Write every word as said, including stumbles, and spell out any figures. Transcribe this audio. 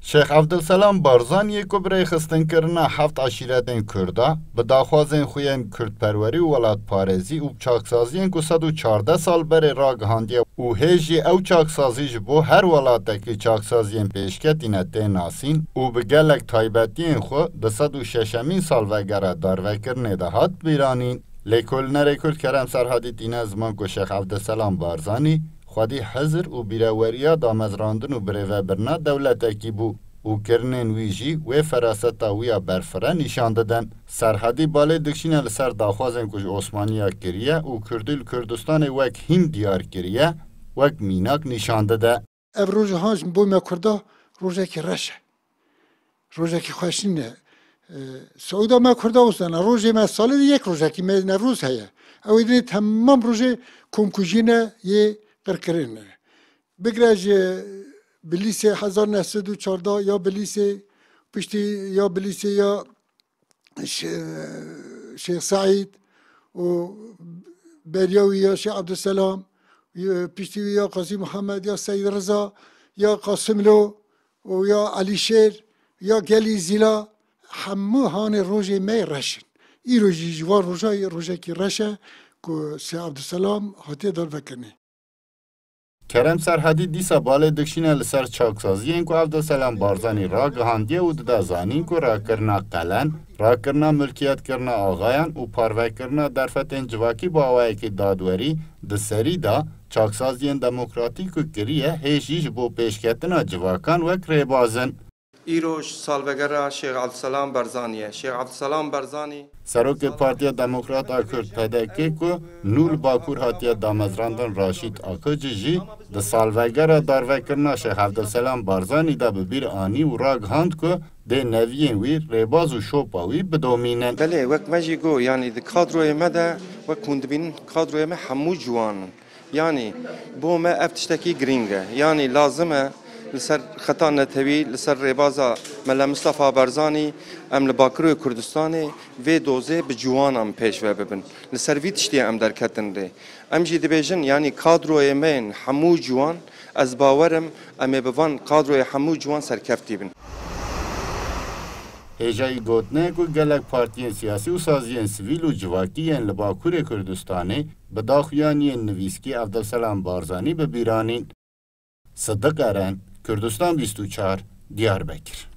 Şêx Evdilselam Barzaniyê ku bi rêxistinkirina heft eşîretên Kurda, bi daxwazên xwe yên kurdperwerî û welatparêzî û bi çaksaziyên ku sed û çardeh sal berê ragihandiye û hê jî ew çaksazî ji bo her welatekî çaksaziyên pêşketî ne tê nasîn û bi gelek taybetiyên xwe di sed û şeşemîn salvegera darvekirinê de hat bîranîn. Lêkolînerê Kurd Kerem Serhedî tîne ziman ku Şêx Evdilselam Barzanî xwedî hizir û bîreweriya damezrandin û birêvebirina dewletekî bû û kirinên wî jî wê feraseta wî ya berfireh nîşan didin. Serhedî balê dikişîne li ser daxwazên ku ji Osmaniya kiriye û Kurdî li Kurdistanê wek hîn diyar kiriye, wek mînak nîşan dide. Ev roja ha ji bo me Kurda rojekî reş e. Rojekî xweşîn e. E, Siûda me Kurda wisa ne. Rojê me salê de yek rojekî me Newroz heye. Ew ê dinê temam rojê komkujî ne, yê qirkirin e. Bigre ji Bilîsê hezar neh sed û çardeh ya Bilîsê, piştî ya Bilîsê ya Şê-, Şêx Seîd û beriya wî ya Şêx Ebdulselam, ya piştî wî ya Qazî Muhammed, ya Seîd Riza, ya Qasimlo û ya Elîşêr, ya Gelî Zîla, hemû hanê rojê me reş in. Îro jî ji van roja rojekî reş e ku Şêx Ebdulselam hatiye darvekirinê. Kerem Serhedî dîsa balê dikişîne li ser çaksaziyên ku Evdilselam Barzanî ragihandiye û dide zanîn ku rakirina qelen, rakirina milkiyetkirina axayan û parvekirina derfetên civakî bi awayekî dadwerî di serî de çaksaziyên demokratîk ku kiriye hê jî ji bo pêşketina civakan wek rêbaz in. Îroj salvegera Şêx Evdilselam Barzanî ye. Şêx Evdilselam Barzanî Serokê Partiya Demokrat a Kurd, P D K, ku nû li Bakur hatiye damezrandin, Raşîd Akıcı jî di salvegera darvekirina Şêx Evdilselam Barzanî de bi bîr anî û ragihand ku dê neviyên wî rêbaz û şopa wî bidomînin. Belê, wek me jî got, yanî di kadroyê me de, wek hûn dibînin, kadroyê me hemû ciwan in. Yanî bo me ev tiştekî girîng e. Yanî lazim e li ser xeta netewî, li ser rêbaza Mela Mistefa Barzanî em li Bakurê Kurdistanê vê dozê bi ciwanan pêş ve bibin. Li ser vî tiştî em derketin rê. Em jî dibêjin, yanî kadroyê me yên hemû ciwan, ez bawer im em ê bi van kadroyê hemû ciwan serkeftî bin. Hêjayî gotinê ku gelek partiyên siyasî û saziyên sivîl û civakî yên li Bakurê Kurdistanê bi daxuyaniyên nivîskî Evdilselam Barzanî bi bîr anîn. Sidiq Eren, Kurdistan bîst û çar, Diyarbekir.